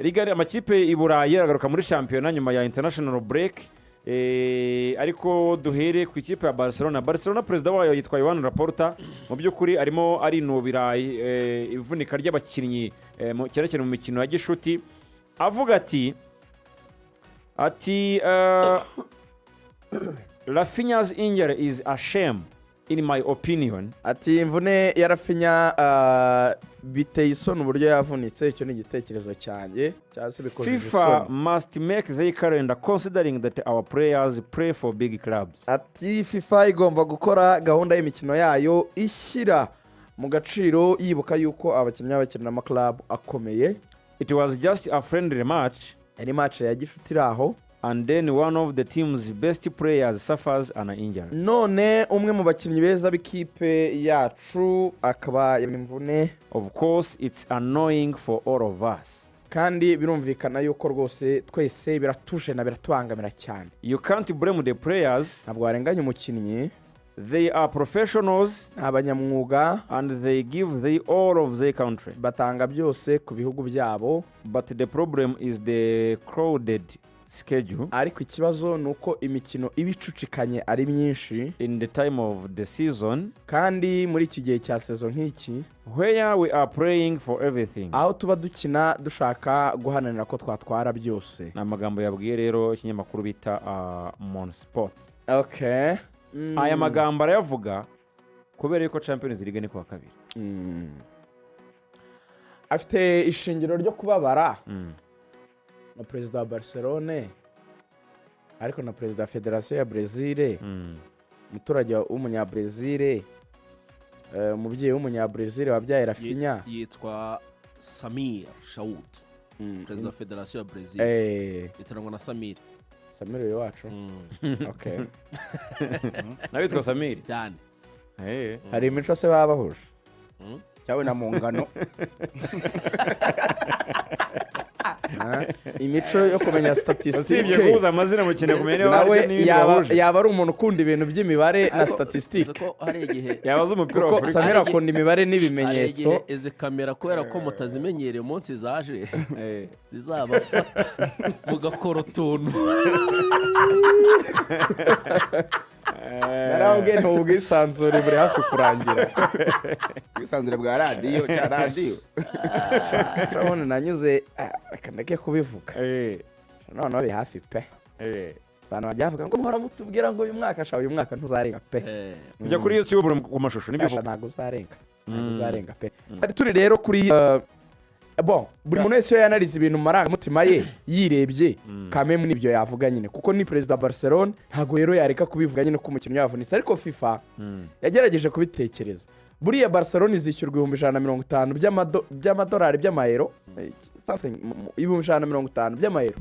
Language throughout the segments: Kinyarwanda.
Liga, amakipe i Burayi aragaruka muri shampiyona nyuma ya international break. Ariko duhere ku ikipe ya Barcelona. Barcelona, perezida wayo yitwa Joan Laporta, mu by'ukuri arimo arinubira ivunika ry'abakinnyi, cyane cyane mu mikino ya gishuti. Avuga ati: "Raphinha's injury is a shame in my opinion." Ati imvune ya Raphinha biteye isoni uburyo yavunitse, icyo ni igitekerezo cyanjye cyangwa se bikojeje "FIFA isoni. must make their calendar considering that our players play for big clubs." Ati FIFA igomba gukora gahunda y'imikino yayo ishyira mu gaciro, yibuka yuko abakinnyi b'abakinnyi n'ama club akomeye. "It was just a friendly match." Yari match ya gishuti iri aho. "And then one of the team's best players suffers an injury." None umwe mu bakinnyi beza b'ikipe yacu akaba imvune. "Of course it's annoying for all of us." Kandi birumvikana yuko rwose twese biratujena, biratubangamira cyane. "You can't blame the players." Ntabwo warenganya umukinnyi. "They are professionals." Ni abanyamwuga. "And they give the all of their country." Batanga byose ku bihugu byabo. "But the problem is the crowded schedule." Ariko ikibazo ni uko imikino iba icucikanye ari myinshi. "In the time of the season." Kandi muri iki gihe cya saison nk'iki. "Where we are playing for everything." Aho tuba dukina dushaka guharanira ko twatwara byose. Ni amagambo yabwiye rero ikinyamakuru bita Monsport. Aya magambo arayavuga kubera yuko Champions League ni kuwa kabiri. Afite ishingiro ryo kubabara na perezida wa Barcelone, ariko na perezida wa federasiyo ya Brezil, umuturage w'Umunyabrazil, umubyeyi w'Umunyabrazil wabyaye Raphinha. Yitwa Samir Xaud, perezida wa federasiyo ya Brezil, yitiranwa na Samir. Samir uyu wacu. Okay. Nawe witwa Samiri? Cyane. Hari imico se baba bahuje? Cyawe na mu ngano. Ah, imico yo kumenya Usibye statisitike. guhuza amazina, mukeneye kumenya niba Nawe hari n'ibindi yaba bahuje. Yaba ari umuntu ukunda ibintu by'imibare na Ariko statisitike. uzi ko hari igihe Yaba azi umupira wa Kuko Afurika. Samir akunda imibare hari n'ibimenyetso. igihe izi kamera, kubera ko mutazimenyereye, umunsi zaje zizabafata mugakora utuntu. Narabwiye nti ubwisanzure buri hafi kurangira. Ubwisanzure bwa radiyo cya radiyo. Urabona nanyuze, reka ndeke kubivuga. Noneho biri hafi pe. Abantu bajya bavuga ngo muhora mutubwira ngo uyu mwaka sha, uyu mwaka ntuzarenga pe. Ujya kuri YouTube ku mashusho nibyo Sha, uvuga. Ntabwo uzarenga, ntabwo uzarenga pe. Twari turi rero kuri bon, buri muntu wese iyo yanarize ibintu mu marangamutima ye yirebye kamemu nibyo yavuga nyine, kuko ni perezida wa Barcelone, ntabwo rero yareka kubivuga nyine ko umukinnyi yavunitse. Ariko FIFA yagerageje kubitekereza. Buriya Barcelone izishyurwa 150,000 by'amadolari, by'amayero, something, 150,000 by'amayero,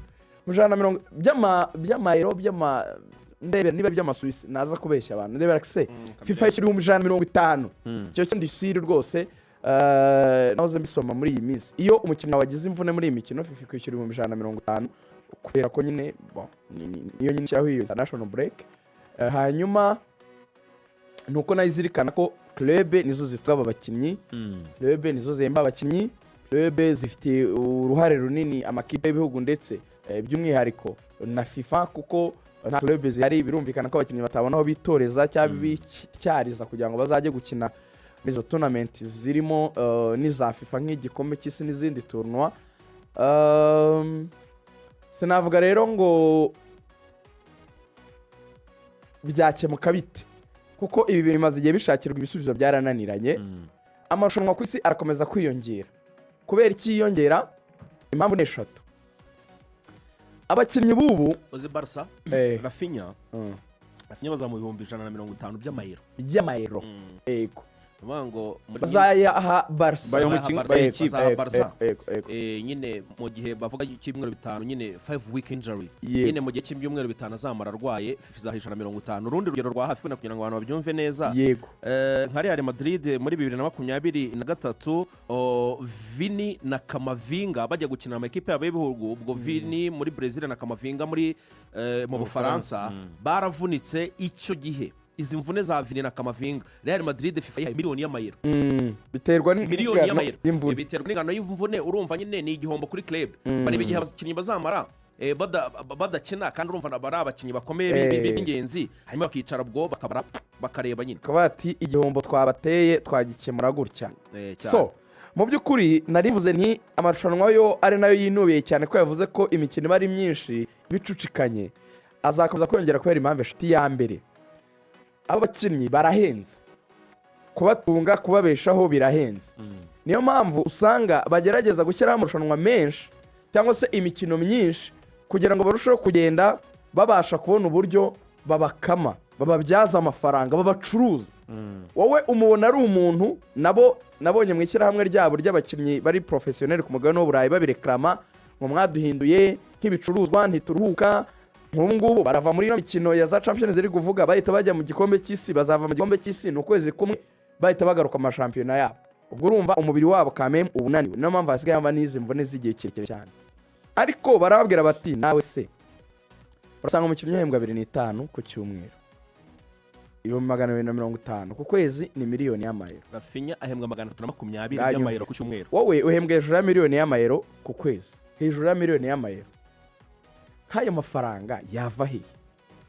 150 by'amayero, by'ama ndebera niba by'amasuwisi, naza kubeshya abantu. Ndebera se FIFA yishyura 150,000. Icyo cyo ndisiri rwose. Nahoze mbisoma muri iyi minsi. Iyo umukinnyi wagize imvune muri iyi mikino, FIFA ikwishyura 150,000, kubera ko nyine bon, niyo nyine ishyiraho iyo international break. Hanyuma ni uko nayo izirikana ko club nizo zitwa aba bakinnyi, club nizo zihemba abakinnyi, club zifite uruhare runini amakipe y'ibihugu, ndetse by'umwihariko na FIFA, kuko nta club zihari birumvikana ko abakinnyi batabona aho bitoreza cyangwa bityariza kugira ngo bazajye gukina muri izo tournament zirimo n'iza FIFA nk'igikombe cy'isi n'izindi tournoi. Sinavuga rero ngo byakemuka bite, kuko ibi bintu bimaze igihe bishakirwa ibisubizo byarananiranye. Amarushanwa ku isi arakomeza kwiyongera. Kubera iki yiyongera? Impamvu ni eshatu. Abakinnyi b'ubu Uzi Barca, Raphinha, Raphinha bazamuha 150,000 by'amayero. By'amayero, yego. Ni ukuvuga ngo muri Bazayaha Barca. Bayaha Bazaha umukinnyi- Barca, bayaha ikipe. bazaha Barca. Yego. Nyine mu gihe bavuga cy'ibyumweru 5 nyine, 5 week injury, Yego. nyine mu gihe cy'ibyumweru 5 azamara arwaye, FIFA izaha 150. Urundi rugero rwa hafi wenda kugira ngo abantu babyumve neza, nka Real Madrid muri 2023, Vini na Camavinga bajya gukina amakipe yabo y'ibihugu, ubwo Vini muri Brezil na Camavinga muri mu Bufaransa, baravunitse icyo gihe. Izi mvune za Vini na Camavinga, Real Madrid, FIFA yihaye miliyoni y'amayero. Biterwa Miliyoni n'ingano y'amayero y'imvune. Biterwa n'ingano y'imvune. Urumva nyine ni igihombo kuri club. Bareba igihe abakinnyi bazamara badakina, kandi urumva ari abakinnyi bakomeye b'ingenzi, hanyuma bakicara ubwo bakabara, bakareba nyine. Bakaba bati: "Igihombo twabateye twagikemura gutya." Cyane. So mu by'ukuri narivuze nti amarushanwa yo ari nayo yinubiye cyane, ko yavuze ko imikino iba ari myinshi ibicucikanye, azakomeza kwiyongera kubera impamvu eshatu. Ya mbere, abo bakinnyi barahenze, kubatunga, kubabeshaho birahenze. Niyo mpamvu usanga bagerageza gushyiraho amarushanwa menshi cyangwa se imikino myinshi, kugira ngo barusheho kugenda babasha kubona uburyo babakama, bababyaza amafaranga, babacuruza. Wowe umubona ari umuntu. Nabo nabonye mu ishyirahamwe ryabo ry'abakinnyi bari professionnel ku mugabane w'Uburayi babirekarama ngo: "Mwaduhinduye nk'ibicuruzwa, ntituruhuka." Nk'ubu ngubu barava muri ino mikino ya za Champions League uvuga, bahita bajya mu gikombe cy'isi. Bazava mu gikombe cy'isi, ni ukwezi kumwe, bahita bagaruka mu mashampiyona yabo. Ubwo urumva umubiri wabo kameme uba unaniwe. Niyo mpamvu hasigaye haba n'izi mvune z'igihe kirekire cyane. Ariko barababwira bati: "Nawe se urasanga umukinnyi uhembwa 2.5 ku cyumweru, 250,000 ku kwezi, ni miliyoni y'amayero." Raphinha ahembwa 320 Nganyumve. y'amayero ku cyumweru. Wowe uhembwa hejuru ya miliyoni y'amayero ku kwezi, hejuru ya miliyoni y'amayero. Nk'ayo mafaranga yava hehe?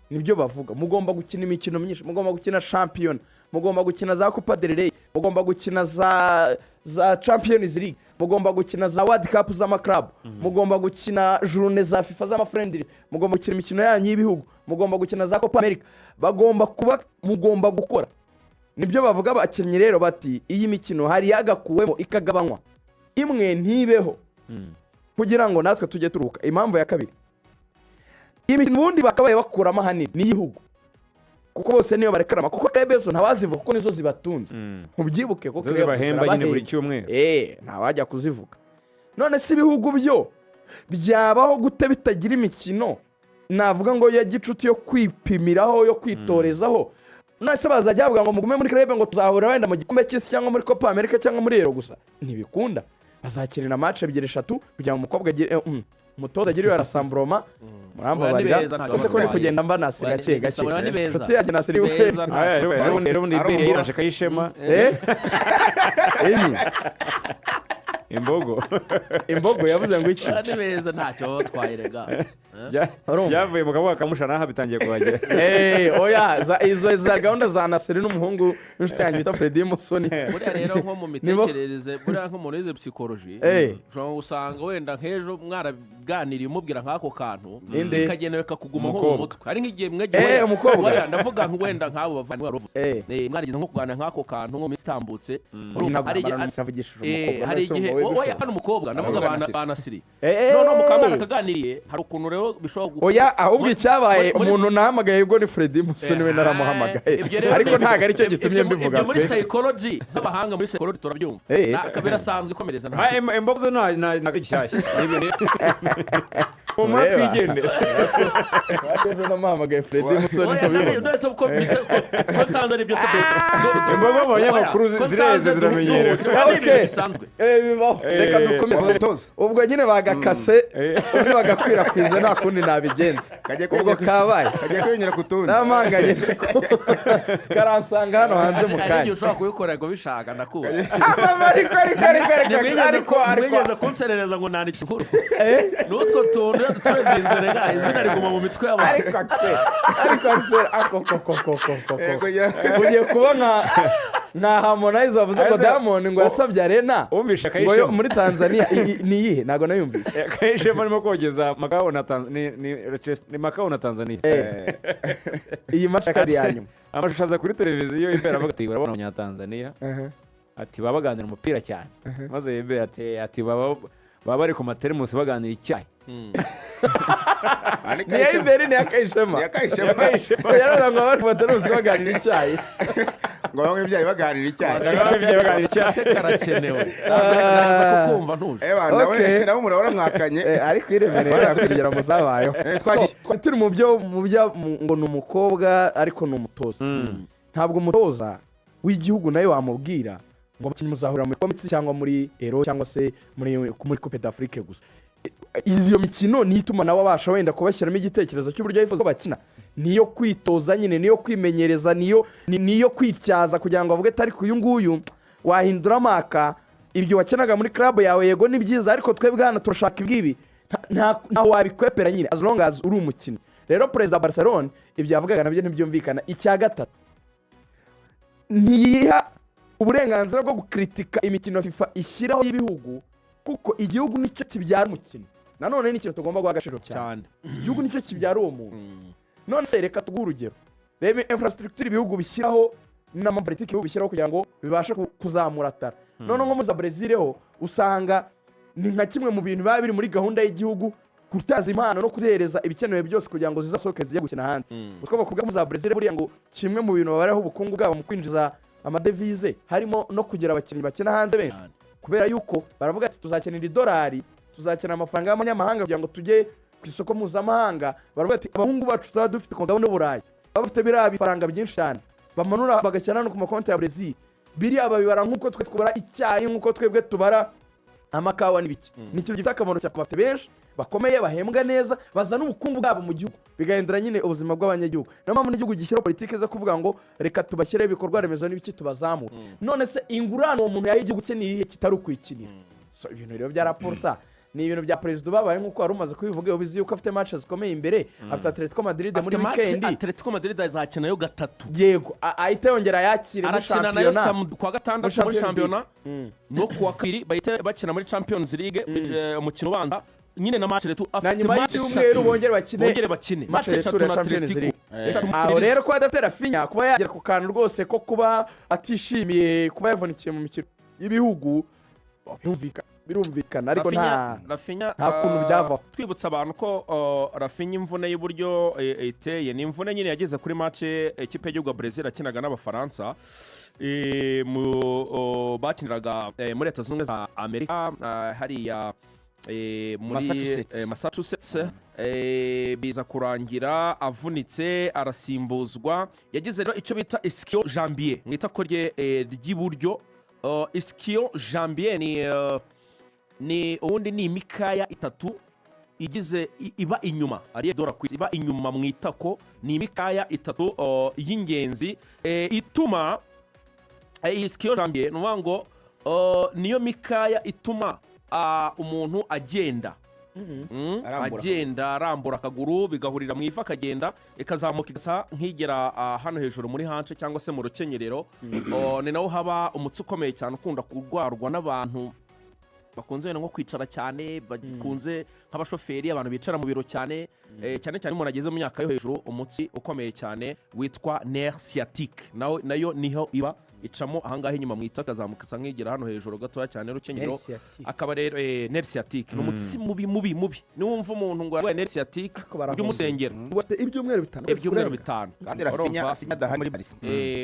Nibyo bavuga: mugomba gukina imikino myinshi, mugomba gukina shampiyona, mugomba gukina za Copa del Rey, mugomba gukina za Champions League, mugomba gukina za World Cup z'ama club, mugomba gukina journée za FIFA z'ama friendlies, mugomba gukina imikino yanyu y'ibihugu, mugomba gukina za Copa America, bagomba kuba mugomba gukora. Nibyo bavuga abakinnyi rero bati: "Iyi mikino hari yagakuwemo ikagabanywa, imwe ntibeho, kugira ngo natwe tujye turuhuka." Impamvu ya kabiri, imikino ubundi bakabaye bakuramo ahanini ni iy'ibihugu, kuko bose niyo barekarama, kuko club zo ntawazivuga, kuko nizo zibatunze. Mubyibuke ko zo club zibahemba nyine buri zirabahemba. cyumweru. Ntawajya kuzivuga. None se ibihugu byo byabaho gute bitagira imikino navuga ngo ya gicuti, yo kwipimiraho, yo kwitorezaho? None se bazajya bavuga ngo mugume muri club, ngo tuzahurira wenda mu gikombe cy'isi cyangwa muri Copa America cyangwa muri Euro gusa? Ntibikunda. Bazakinira match ebyiri, eshatu, kugira ngo umukobwa agire umutoza agire iyo rassemblement. Murambabarira. Oya, ni beza, ntabwo Kose ko ndi batwaye. kugenda mba nasi Oya, gake gake. oya, ni beza. Inshuti yanjye Nasiri Ni we. beza, ntacyo Aya, batwaye. rero ubundi Ari Iberi umugore. yirashe Kayishema. Enye. Imbogo. Imbogo yavuze ngo iki? Oya, ni beza, ntacyo baba batwaye rega. Urumva? Byavuye mu kaboko kamushanaha bitangiye kuhagera. Oya, izo za gahunda za Nasiri n'umuhungu w'inshuti yanjye bita Fredy Musoni. Buriya rero nko mu mitekerereze, buriya nk'umuntu wize psychology, ushobora gusanga wenda nk'ejo mwaraganiriye, umubwira nk'ako kantu, Inde? bikagenda bikakuguma nko mu Umukobwa. mutwe. Hari nk'igihe mwagiye Umukobwa. Oya, ndavuga wenda nk'abo bavandimwe wari uvuze. Mwarigeze nko kuganira nk'ako kantu nko mu minsi itambutse. Urumva, Ntabwo hari igihe navugishije umukobwa, hari none se igihe umva wowe oya, bishobora? hano umukobwa ndavuga. Aravuga Bana Nasiri. ba Nasiri. Noneho mukaba mwarakaganiriye, hari ukuntu rero bishobora Oya, ahubwo icyabaye, umuntu nahamagaye ubwo ni Fredy Musoni, we naramuhamagaye. Ibyo rero Ariko ntabwo aricyo gitumye mbivuga ibyo muri pe. psychology, nk'abahanga muri psychology turabyumva. Birasanzwe, ikomereza nta Ah, imbogo zo nta gishyashya. Ni ibintu humura. Ureba. Twigendere. Ejo namuhamagaye Fredy Musoni. Oya, Ntubibona. none se ko nsanze ari byo se Imbogo mu banyamakuru Ko zireze, nsanze ziramenyerewe. duhuje, ni ibintu Okay. bisanzwe. Bibaho. Reka dukomeze. Umutoza. Ubwo nyine bagakase, undi bagakwirakwiza, nta kundi nabigenza. Kagiye Ubwo kwiyongera kabaye. Kagiye kwiyongera ku tundi. Namanganye karansanga hano hanze mu Hari kanya. igihe ushobora kubikora ngo bishaka ndakuba. Amama, ariko ariko ariko ariko ariko ariko Ntimwigeze kunserereza ngo nandike inkuru n'utwo tuntu. Iyo dutrendinze rega, izina riguma mu mitwe y'abantu. Ariko Axel, ariko Axel, ako ko ko ko ko ko Eh, ko kugira ugiye kuba nka Harmonize wavuze ngo Ese- Diamond ngo yasabye arena Wumvishe ngo yo Kayishema? muri Tanzania. Ni iyihe? Ntabwo nayumvise. Kayishema arimo kogeza Macau na ni Macau na Tanzania. Iyi match ya kabiri ya nyuma. Amashusho aza kuri televiziyo, Ibera avuga ati: "Urabona Abanyatanzania," ati, "baba baganira umupira cyane." Maze Ibera ati "Baba bari ku materemusi baganira icyayi." Ah, ni Ni iya Kayishema. Iberi, ni iya Kayishema. Ni iya Kayishema. Yaravuga ngo bari ku materemusi baganira icyayi. Ngo banywe ibyayi, baganira icyayi. Baganira icyayi. Karakenewe, naza kukumva ntuje. Eh, nawe Okay. nawe murabona mwakanye. Ariko iremereye kugera mu zabayeho. Twagiye. So, twari turi mu byo ngo ni umukobwa ariko ni umutoza. Ntabwo umutoza w'igihugu nawe wamubwira ngo abakinnyi muzahurira muri komite cyangwa muri Euro cyangwa se muri Coupe d'Afrique gusa. Iyo mikino niyo ituma nawe abasha wenda kubashyiramo igitekerezo cy'uburyo yifuza ko bakina. Niyo kwitoza nyine, niyo kwimenyereza, niyo niyo kwityaza kugira ngo avuge ati: "Ariko uyu nguyu wahindura amaka, ibyo wakinaga muri club yawe yego ni byiza, ariko twebwe hano turashaka ibwibi." Ntaho wabikwepera nyine, as long as uri umukinnyi. Rero perezida wa Barcelone ibyo yavugaga nabyo ntibyumvikana. Icya gatatu, ntiyiha uburenganzira bwo gukritika imikino FIFA ishyiraho y'ibihugu, kuko igihugu nicyo kibyara umukino. Nanone ni ikintu tugomba guha agaciro cyane. Cyane. Igihugu nicyo kibyara uwo muntu. None se reka tuguhe urugero, reba infrastructure ibihugu bishyiraho n'amapolitiki ibihugu bishyiraho kugira ngo bibashe kuzamura talent. Noneho nko muri za Brezil ho usanga ni nka kimwe mu bintu biba biri muri gahunda y'igihugu gutyaza impano no kuzihereza ibikenewe byose kugira ngo zizasohoke zijye gukina ahandi. Utwo bakuvuga muri za Brezil, buriya ngo kimwe mu bintu babaraho ubukungu bwabo mu kwinjiza amadevize harimo no kugira abakinnyi bakina hanze benshi, Cyane. kubera yuko baravuga ati: "Tuzakenera idolari, tuzakenera amafaranga y'amanyamahanga kugira ngo tujye ku isoko mpuzamahanga." Baravuga ati: "Abahungu bacu tuba dufite ku mugabane w'Uburayi baba bafite biriya bifaranga byinshi cyane bamanura bagashyira no ku makonti ya Brezil." Biriya babibara nk'uko twe tubara icyayi, nk'uko twebwe tubara amakawa n'ibiki. Ni ikintu gifite akamaro cyane ku bafite benshi bakomeye, bahembwa neza, bazana ubukungu bwabo mu gihugu, bigahindura nyine ubuzima bw'abanyagihugu. Niyo mpamvu n'igihugu gishyiraho politiki zo kuvuga ngo: "Reka tubashyireho ibikorwa remezo n'ibiki, tubazamure." None se ingurane uwo muntu yaha igihugu cye ni iyihe kitari ukwikinira? So ibintu rero bya Laporta ni ibintu bya perezida ubabaye, nk'uko wari umaze kubivuga. Ubizi yuko afite match zikomeye imbere, afite Atletico Madrid muri Afite match. weekend. Atletico Madrid azakinayo gatatu. Yego, ahita yongera ayakire muri Arakina nayo shampiyona. Kuwa gatandatu muri Muri Champions. shampiyona, no kuwa kabiri bahite bakina muri Champions League, umukino ubanza nyine na match retour. Na Afite nyuma match y'icyumweru eshatu. bongere bakine. Bongere bakine match match eshatu retour ya na Champions Atletico. League. Eshatu Aho muri rero kuba adafite Raphinha, kuba yagera ku kantu rwose ko kuba atishimiye kuba yavunikiye mu mikino y'ibihugu, birumvikana, ariko nta Raphinha, nta kuntu byavaho. Twibutsa abantu ko Raphinha imvune y'uburyo iteye ni imvune nyine yageze kuri match ikipe y'igihugu ya Brezil yakinaga n'Abafaransa, bakiniraga muri Leta Zunze Ubumwe za Amerika, hariya muri Massachusetts. Massachusetts. Biza kurangira avunitse, arasimbuzwa. Yagize rero icyo bita ischio-jambier mu itako rye ry'iburyo. Ischio-jambier ni ubundi ni imikaya itatu igize iba inyuma, ariyo dora ku isi, iba inyuma mu itako. Ni imikaya itatu y'ingenzi ituma iyi ischio-jambier, ni ukuvuga ngo niyo mikaya ituma umuntu agenda. Arambura. Agenda arambura akaguru, bigahurira mu ivi, akagenda ikazamuka igasa nk'igera hano hejuru muri hanche cyangwa se mu rukenyerero. Ni naho haba umutsi ukomeye cyane ukunda kurwarwa n'abantu bakunze wenda nko kwicara cyane, bakunze nk'abashoferi, abantu bicara mu biro cyane, cyane cyane iyo umuntu ageze mu myaka yo hejuru. Umutsi ukomeye cyane witwa nerf sciatique nawo nayo niho iba, icamo ahangaha inyuma mu itako, ikazamuka isa nk'igera hano hejuru gatoya cyane rukenyerero. Nerf sciatique. Akaba rero nerf sciatique ni umutsi mubi mubi mubi. Niwumva umuntu ngo yarwaye nerf sciatique, Barahomba. ujye umusengera. Bafite ibyumweru 5. Ibyumweru 5. Kandi Raphinha, Urumva? Raphinha adahari muri Barca.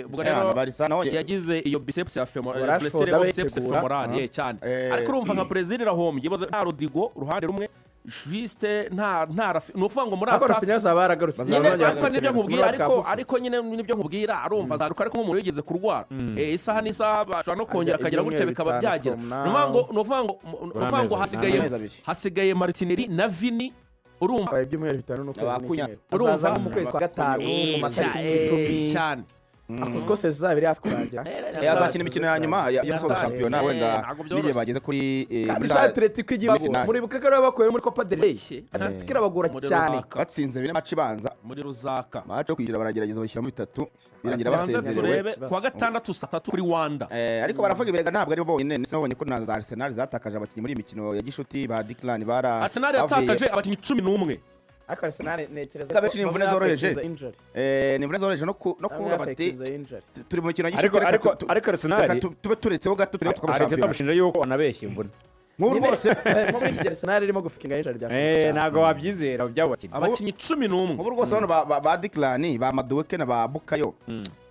Ubwo rero Barca naho yagize iyo biceps ya femoral, Rashford blessure abe biceps yitegura. femoral cyane. Eh. Ariko urumva nka Brazil irahombye ibaze, nta Rodrigo uruhande rumwe, juste nta ni ukuvuga ngo muri Ariko ata Raphinha azaba yaragarutse. Nyine Azongera ariko nibyo gukina nkubwira muri ariko World Cup. Ariko nyine nibyo nkubwira, arumva azaruka, ariko nk'umuntu wigeze kurwara, isaha n'isaha bashobora no kongera Arya akagira gutya ibyumweru bikaba 5 byagira. from Ni now. ukuvuga ngo Amezi hasigaye amezi 2. Hasigaye Martinelli na Vini, urumva? Abaye ibyumweru 5 n'ukwezi Abakunya. n'icyumweru. Urumva? Azaza nko mu kwezi kwa gatanu, mu matariki 10. Cyane. Ako rwose zizaba iri hafi kurangira. Azakina imikino ya nyuma yo gusoza shampiyona wenda Ntabwo byoroshye. n'igihe bageze kuri Kandi muri sha, Atletico igiye muri ibagora. finale. Muribuka ko aribo bakuye muri Copa del Rey? Iki? Atletico irabagora Muri cyane. Rusaka. Batsinze bine match ibanza. Muri Ruzaka. Match yo kwishyura baragerageza bashyiramo bitatu, birangira Tubanze basezerewe. turebe kuwa gatandatu saa 3 kuri Wanda. Ariko baravuga ibirega, ntabwo ari bo bonyine. Ndetse babonye ko na za Arsenal zatakaje abakinnyi muri iyi mikino ya gishuti, ba Declan bara Arsenal yatakaje abakinnyi 11. Ariko Arsenal ntekereza Abenshi ni imvune bamwe zoroheje. bafekinze injury. Ni imvune zoroheje no Bamwe kuvuga bati bafekinze injury. Turi mu mikino ya gishuti, Ariko reka ariko ariko Arsenal reka tube turetseho gato turebe tukaba Arteta shampiyona. amushinja yuko anabeshya imvune. Nk'ubu rwose Nko muri iki gihe Arsenal irimo gufikinga injury byashoboka cyane. Ntabwo wabyizera by'abo bakinnyi. Abakinnyi 11. Nk'ubu rwose bano ba Declan, ba Madueke na ba Bukayo,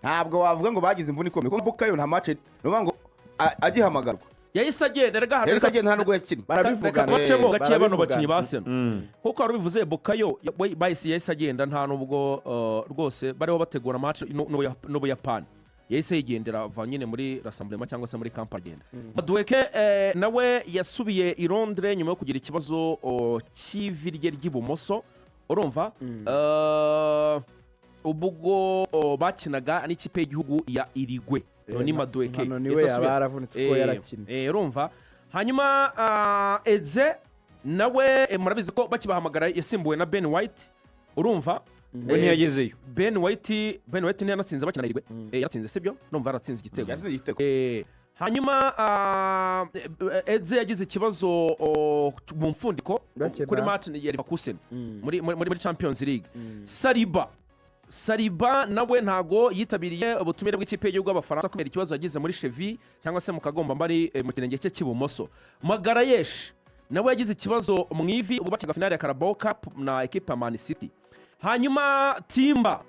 ntabwo wavuga ngo bagize imvune ikomeye, kuko Bukayo nta match, ni ukuvuga ngo agihamagarwa Yahise agenda rega. Yahise agenda, nta nubwo yakinnye. Barabivugana. Reka tubacemo gake bano Barabivugana. bakinnyi ba Arsenal. Nkuko wari ubivuze, Bukayo we bahise yahise agenda, nta nubwo rwose bariho bategura match n'Ubuyapani, yahise yigendera, ava nyine muri rassemblement cyangwa se muri camp agenda. Madueke nawe yasubiye i Londres nyuma yo kugira ikibazo cy'ivi rye ry'ibumoso, urumva. Ubwo bakinaga n'ikipe y'igihugu ya Uruguay, ni Madueke. Nano niwe yaba yaravunitse kuko yarakinnye. Urumva, hanyuma Eze nawe murabizi ko bakibahamagara yasimbuwe na Ben White, urumva. We ntiyagezeyo. Ben White ntiyanatsinze bakina na Uruguay. Yaratsinze, sibyo? Numva yaratsinze igitego. Yatsinze igitego. Hanyuma Eze yagize ikibazo mu mfundiko Bakina. kuri match ya Leverkusen muri Champions League. Saliba nawe ntago yitabiriye ubutumire bw'ikipe y'igihugu y'Abafaransa kubera ikibazo yagize muri cheville cyangwa se mu kagombambari mu kirenge cye cy'ibumoso. Magalhães nawe yagize ikibazo mu ivi ubwo bakinaga finale ya Carabao Cup na ekipe ya Man City. Hanyuma Timber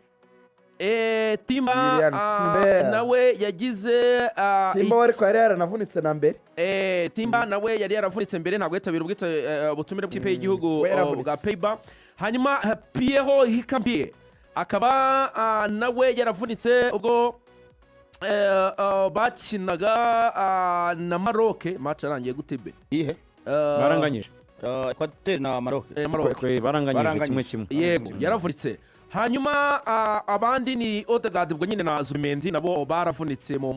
William Timber. Nawe yagize Timber we ariko yari yaranavunitse na mbere. Timber nawe yari yaravunitse mbere, ntabwo yitabira ubutumire bw'ikipe y'igihugu We yaravunitse. bwa Pays-Bas. Hanyuma Piero Hincapié akaba nawe yaravunitse ubwo bakinaga na Maroc. Match yarangiye gute be? Iyihe? Baranganyije. Equateur na Maroc. Maroc. Baranganyije. Baranganyije. 1-1. Yego, yaravunitse. Hanyuma abandi ni Odegaard, ubwo nyine na Zubimendi nabo baravunitse mu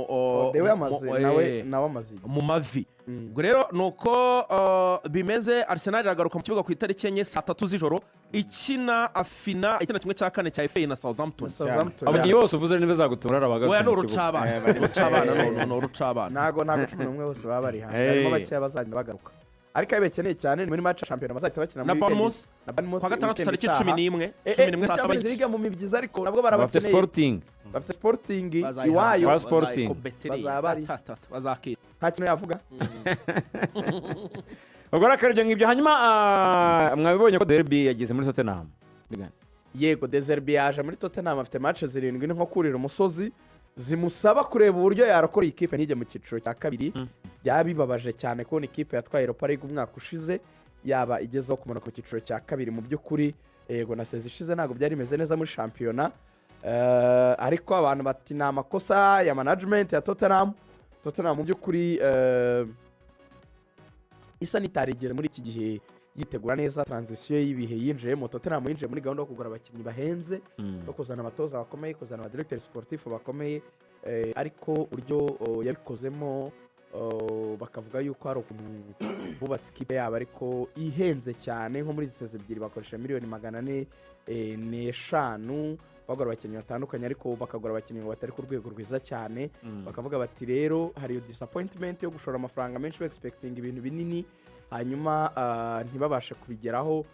Ode we amaze nawe nawe amaze igihe. Mu mavi. Ubwo rero ni uko bimeze. Arsenal iragaruka mu kibuga ku itariki 4 saa 3 z'ijoro, ikina afina, ikina 1/4 cya FA na Southampton. Southampton. Abakinnyi bose uvuze ntibazagutura arabagaruka Oya, ni mu kibuga. urucabana, urucabana, no, urucabana. Ntago 11 bose baba bari hanze. Hey. Harimo bakeya bazagenda bagaruka, ariko ayo bakeneye cyane ni muri match ya shampiyona bazahita bakina Na muri weekend. Bournemouth. Na Bournemouth Kwa gatandatu weekend tariki itaha. 11, 11 saa 7 Champions n'igice. League mu mibyizi, ariko nabwo Bafite barabakeneye. Sporting. Bafite Sporting iwayo. Kwa Sporting. Bazaba bari. Bazakira. Nta kintu yavuga. Ubwo rero akaba ibyo ngibyo. Hanyuma mwabibonye ko De Zerbi yageze muri Tottenham. Yego, De Zerbi yaje muri Tottenham afite match zirindwi, ni nko kurira umusozi, zimusaba kureba uburyo yarokora iyi kipe ntijye mu cyiciro cya kabiri. Byaba bibabaje cyane kubona ikipe yatwaye Europa League umwaka ushize yaba igezeho kumanuka mu cyiciro cya kabiri. Mu by'ukuri, yego, na saison ishize ntabwo byari bimeze neza muri shampiyona. Ariko abantu bati ni amakosa ya management ya Tottenham. Tottenham mu by'ukuri isa n'itarigeze muri iki gihe yitegura neza transition y'ibihe yinjiyemo. Tottenham yinjiye muri gahunda yo kugura abakinnyi bahenze no kuzana abatoza bakomeye, kuzana abadirecteur sportif bakomeye, ariko uburyo yabikozemo, bakavuga yuko hari ukuntu bubatse ikipe yabo ariko ihenze cyane. Nko muri izi saison ebyiri bakoresha miliyoni 405 bagura abakinnyi batandukanye, ariko bakagura abakinnyi ngo batari ku rwego rwiza cyane. Bakavuga bati rero hari iyo disappointment yo gushora amafaranga menshi expecting ibintu binini, hanyuma ntibabashe kubigeraho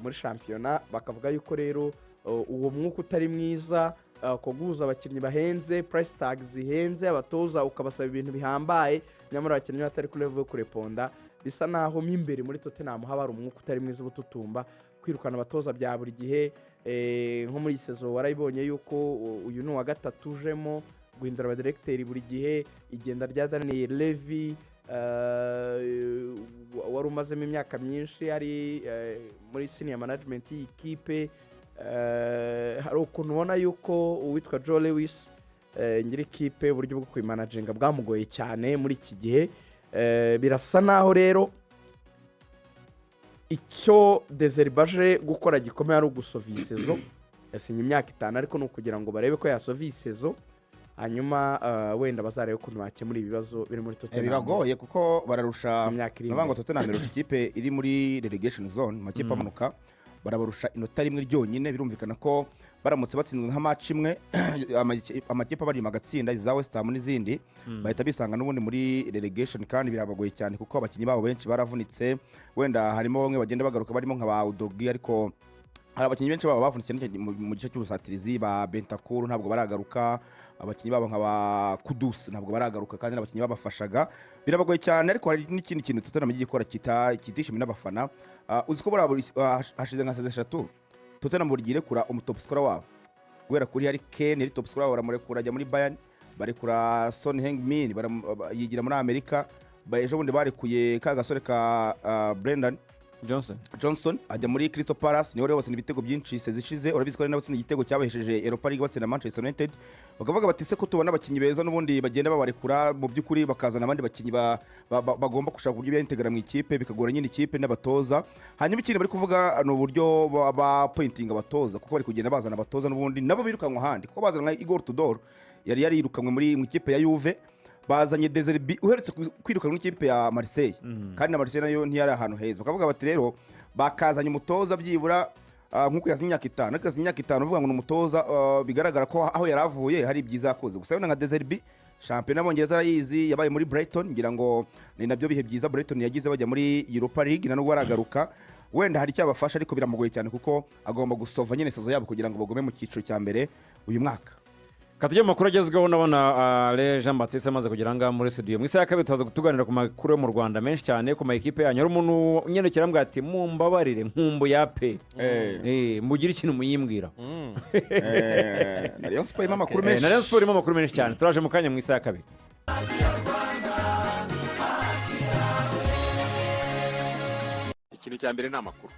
muri shampiyona. Bakavuga yuko rero uwo mwuka utari mwiza, ko guhuza abakinnyi bahenze, price tag zihenze, abatoza ukabasaba ibintu bihambaye, nyamara abakinnyi batari kuri level yo kureponda, bisa naho mo imbere muri Tottenham haba hari umwuka utari mwiza uba ututumba. Kwirukana abatoza bya buri gihe, nko muri iyi saison warayibonye yuko uyu ni uwa gatatu ujemo, guhindura abadiregiteri buri gihe, igenda rya Daniel Levy wari umazemo imyaka myinshi ari muri senior management y'iyi kipe. Hari ukuntu ubona yuko uwitwa Joe Lewis, nyiri ikipe, uburyo bwo kuyimanaginga bwamugoye cyane muri iki gihe. Birasa naho rero icyo De Zerbi aje gukora gikomeye ari ugusova iyi saison. Yasinye imyaka 5, ariko ni ukugira ngo barebe ko yasova iyi saison, hanyuma wenda bazarebe ukuntu bakemura ibibazo biri muri Tottenham. Biragoye kuko bararusha Mu myaka iri Navuga ngo imbere. Tottenham irusha ikipe iri muri relegation zone, amakipe amanuka, barabarusha inota rimwe ryonyine. Birumvikana ko baramutse batsinzwe nka match imwe, amakipe abari inyuma agatsinda, iza West Ham n'izindi, bahita bisanga n'ubundi muri relegation, kandi birabagoye cyane kuko abakinnyi babo benshi baravunitse. Wenda harimo bamwe bagenda bagaruka barimo nka ba Udogie, ariko hari abakinnyi benshi babo bavunitse cyane cyane mu gice cy'ubusatirizi. Ba Bentancur ntabwo baragaruka, abakinnyi babo nka ba Kudus ntabwo baragaruka, kandi n'abakinnyi babafashaga. Birabagoye cyane. Ariko hari n'ikindi kintu Tottenham igiye gikora kitishimiwe n'abafana. Uzi ko buriya hashize nka saison 3 Tottenham buri gihe irekura umutop scorer wabo, guhera kuri Harry Kane yari top scorer wabo, baramurekura ajya muri Bayern, barekura Son Heung-min yigira muri Amerika. Ejo bundi barekuye ka gasore ka Brennan. Johnson. Johnson ajya muri Crystal Palace, niwe wari watsinze ibitego byinshi saison ishize. Urabizi ko ari nawe watsinze igitego cyabahesheje Europa League batsinda Manchester United. Bakavuga bati: "Se ko tubona abakinnyi beza n'ubundi bagenda babarekura, mu by'ukuri bakazana abandi bakinnyi bagomba gushaka uburyo biyaintegra mu ikipe, bikagora nyine ikipe n'abatoza." Hanyuma ikindi bari kuvuga ni uburyo ba appointinga abatoza, kuko bari kugenda bazana abatoza n'ubundi nabo birukanwa ahandi, kuko bazana nka Igor Tudor yari yarirukanwe mu ikipe ya Juve, bazanye De Zerbi uherutse kwirukanwa n'ikipe ya Marseille, kandi na Marseille nayo ntiyari ahantu heza. Bakavuga bati rero bakazanye umutoza byibura nk'uko yazinye imyaka 5, ariko yazinye imyaka 5 uvuga ngo ni umutoza bigaragara ko aho yari avuye hari ibyiza yakoze. Gusa wenda nka De Zerbi, shampiyona y'Abongereza arayizi, yabaye muri Brighton, ngira ngo ni nabyo bihe byiza Brighton yagize bajya muri Europa League, na nubwo aragaruka wenda hari icyo abafasha, ariko biramugoye cyane kuko agomba gusova nyine saison yabo kugira ngo bagume mu cyiciro cya mbere uyu mwaka. Katujye mu makuru agezweho. Ndabona Ale Jean Baptiste amaze kugera ngaha muri studio. Mu isaha ya kabiri tuza kutuganira ku makuru yo mu Rwanda menshi cyane, ku ma ekipe yanyu. Hari umuntu unyandikira ambwira ati: "Mumbabarire, nkumbu ya pe, mugire ikintu muyimbwira." Na Rayon Sport irimo amakuru menshi. Na Rayon Sport irimo amakuru menshi cyane. Turaje mu kanya mu isaha ya kabiri. Ikintu cya mbere ni amakuru.